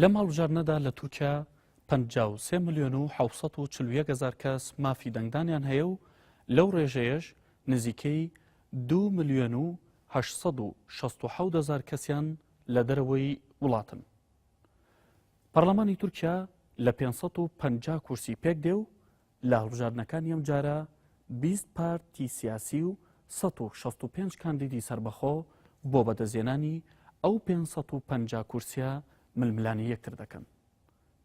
لەم هەڵبژاردنەدا لە تورکیا 53 ملیۆن و 741 هەزار کەس مافی دەنگدانیان هەیە و لەو ڕێژەیەش نزیکەی 2 ملیۆن و 867 هەزار کەسیان لە دەرەوەی وڵاتن. پەرلەمانی تورکیا لە 550 کورسی پێک دێ و لە هەڵبژاردنەکانی ئەمجارە 20 پارتی سیاسی و 165 کاندیدی سەربەخۆ بۆ بەدەستهێنانی ئەو 550 کورسیە ململانێی یەکتر دەکەن.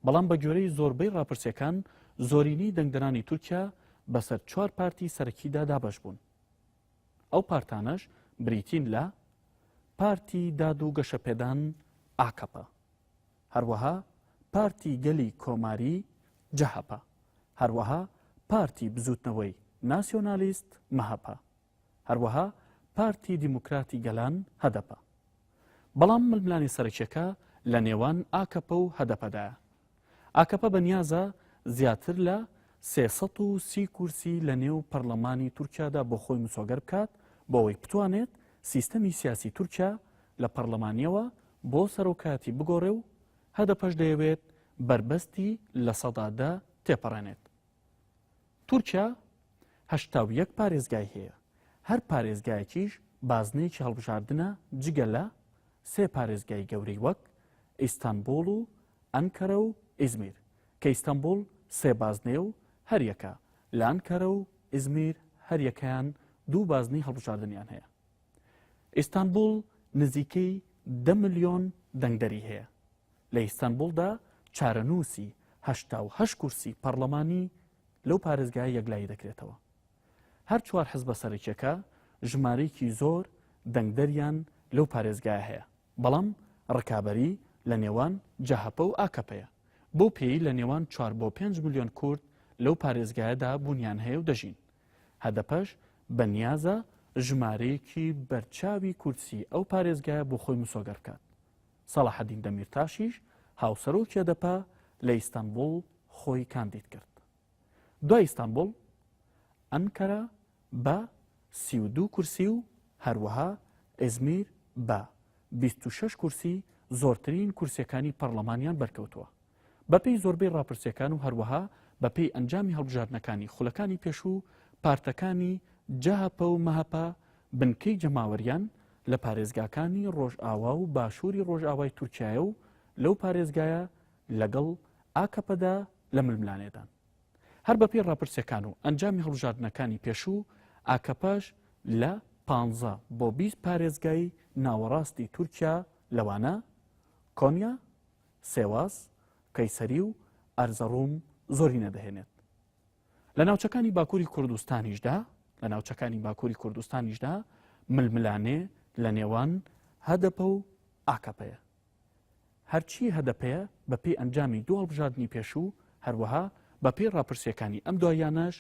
بەڵام بە گوێرەی زۆربەی ڕاپرسیەکان زۆرینەی دەنگدەرانی تورکیا بەسەر چوار پارتی سەرەکیدا دابەش بوون. ئەو پارتانەش بریتین لە پارتی داد و گەشەپێدان ئاکەپە، هەروەها پارتی گەلی کۆماری جەهەپە، هەروەها پارتی بزووتنەوەی ناسیۆنالیست مەهەپە، هەروەها پارتی دیموکراتی گەلان هەدەپە. بەڵام ململانێ سەرەکیەکە لە نێوان ئاکەپە و هەدەپەدایە. ئاکەپە بەنیازە زیاتر لە 330 کورسی لە نێو پەرلەمانی تورکیادا بۆ خۆی مسۆگەر بکات بۆ ئەوەی بتوانێت سیستەمی سیاسی تورکیا لە پەرلەمانیەوە بۆ سەرۆکایەتی بگۆڕێ و هەدەپەش دەیەوێت بەربەستی 10% تێپەڕێنێت. تورکیا 81 پارێزگای هەیە، هەر پارێزگایەکیش بازنەیەکی هەڵبژاردنە جگە لە سێ پارێزگای گەورەی وەک ئیستانبوڵ و ئەنکەرە و ئیزمیر کە ئیستانبوڵ سێ بازنەیە و هەریەکە لە ئەنکەرە و ئیزمیر هەریەکەیان دوو بازنەی هەڵبژاردنیان هەیە. ئیستانبوڵ نزیکەی دە ملیۆن دەنگدەری هەیە. لە ئیستانبوڵدا چارەنووسی 88 کورسی پەڕلەمانی لەو پارێزگایە یەکلایی دەکرێتەوە. هەر چوار حزبە سەرەکیەکە ژمارەیەکی زۆر دەنگدەریان لەو پارێزگایە هەیە، بەڵام ڕکابەری لە نێوان جەهەپە و ئاکەپەیە، بەو پێیەی لە نێوان چوار بۆ پێنج ملیۆن کورد لەو پارێزگایەدا بوونیان هەیە و دەژین. هەدەپەش بە نیازە ژمارەیەکی بەرچاوی کورسی ئەو پارێزگایە بۆ خۆی مسۆگەر بکات. سەڵاحەدین دەمیرتاشیش هاوسەرۆکی هەدەپە لە ئیستانبوڵ خۆی کاندید کرد. دوای ئیستانبوڵ، ئەنکەرە بە 32 کورسی و هەروەها ئیزمیر بە 26 کورسی زۆرترین کورسیەکانی پەڕلەمانیان بەرکەوتووە. بەپێی زۆربەی ڕاپرسیەکان و هەروەها بەپێی ئەنجامی هەڵبژاردنەکانی خولەکانی پێشوو، پارتەکانی جەهەپە و مەهەپە بنکەی جەماوەریان لە پارێزگاکانی ڕۆژئاوا و باشووری ڕۆژئاوای تورکیایە و لەو پارێزگایە لەگەڵ ئاکەپەدا لە ململانێدان. هەر بەپێی ڕاپرسیەکان و ئەنجامی هەڵبژاردنەکانی پێشوو، ئاکەپەش لە پانزە بۆ 20 پارێزگای ناوەڕاستی تورکیا لەوانە کۆنیا، سێواس، قەیسەری و ئەرزەڕوم زۆرینە دەهێنێت. لە ناوچەکانی باکووری کوردستانیشدا لە ناوچەکانی باکووری کوردستانیشدا ململانێ لە نێوان هەدەپە و ئاکەپەیە. هەرچی هەدەپەیە بەپێی ئەنجامی دوو هەڵبژاردنی پێشوو، هەروەها بەپێی ڕاپرسییەکانی ئەم دواییانەش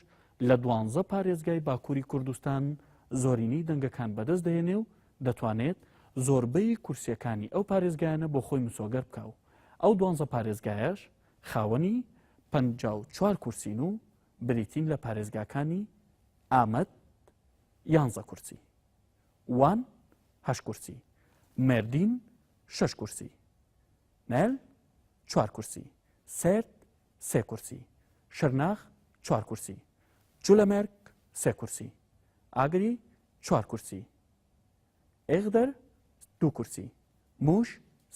لە دوانزە پارێزگای باکووری کوردستان زۆرینەی دەنگەکان بەدەست دەهێنێ و دەتوانێت زۆربەی کورسییەکانی ئەو پارێزگایانە بۆ خۆی مسۆگەر بکا و ئەو دوانزە پارێزگایەش خاوەنی 54 کورسین و بریتین لە پارێزگاکانی ئامەد یانزە کورسی، وان هەشت کورسی، مێردین شەش کورسی، نێل چوار کورسی، سێرت سێ کورسی، شرناخ چوار کورسی، جولەمێرگ سێ کورسی، ئاگری چوار کورسی، ئێغدەر دوو کورسی، موش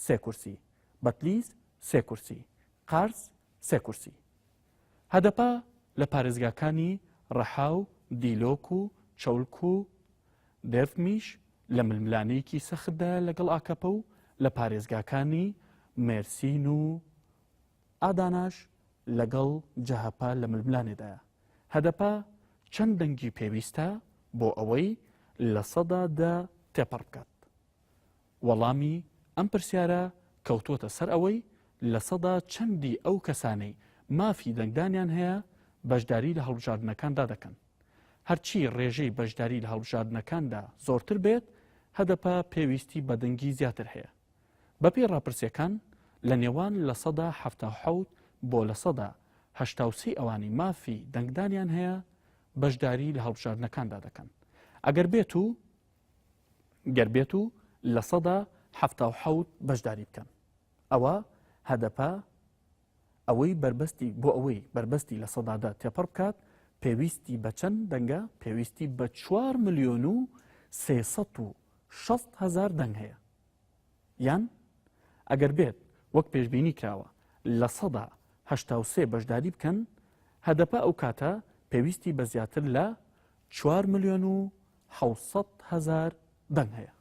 سێ کورسی، بەتلیس سێ کورسی، قارس سێ کورسی. هەدەپە لە پارێزگاکانی ڕەحا و دیلۆک و چەولک و دێرفمیش لە ململانێیەکی سەختدایە لەگەڵ ئاکەپە و لە پارێزگاکانی مێرسین و ئاداناش لەگەڵ جەهەپە لە ململانێدایە. هەدەپە چەند دەنگی پێویستە بۆ ئەوەی 10% تێپەڕ بکات؟ وەڵامی ئەم پرسیارە کەوتووەتە سەر ئەوەی لە سەدا چەندی ئەو کەسانەی مافی دەنگدانیان هەیە بەشداری لە هەڵبژاردنەکاندا دەکەن. هەرچی ڕێژەی بەشداری لە هەڵبژاردنەکاندا زۆرتر بێت، هەدەپە پێویستی بە دەنگی زیاتر هەیە. بەپێی ڕاپرسییەکان لە نێوان 77% بۆ 83% ئەوانەی مافی دەنگدانیان هەیە بەشداری لە هەڵبژاردنەکاندا دەکەن. ئەگەر بێت و گەر بێت و 77% بەشداری بکەن. ئەوە. هەدەپە ئەوەی بەربەستی بۆ ئەوەی بەربەستی 10% تێپەڕ بکات پێویستی بە چەند دەنگە؟ پێویستی بە 4 ملیۆن و 360 هەزار دەنگ هەیە. یان ئەگەر بێت وەک پێشبینی کراوە 83% بەشداری بکەن، هەدەپە ئەو کاتە پێویستی بە زیاتر لە 4 ملیۆن و 700 هەزار دەنگ هەیە.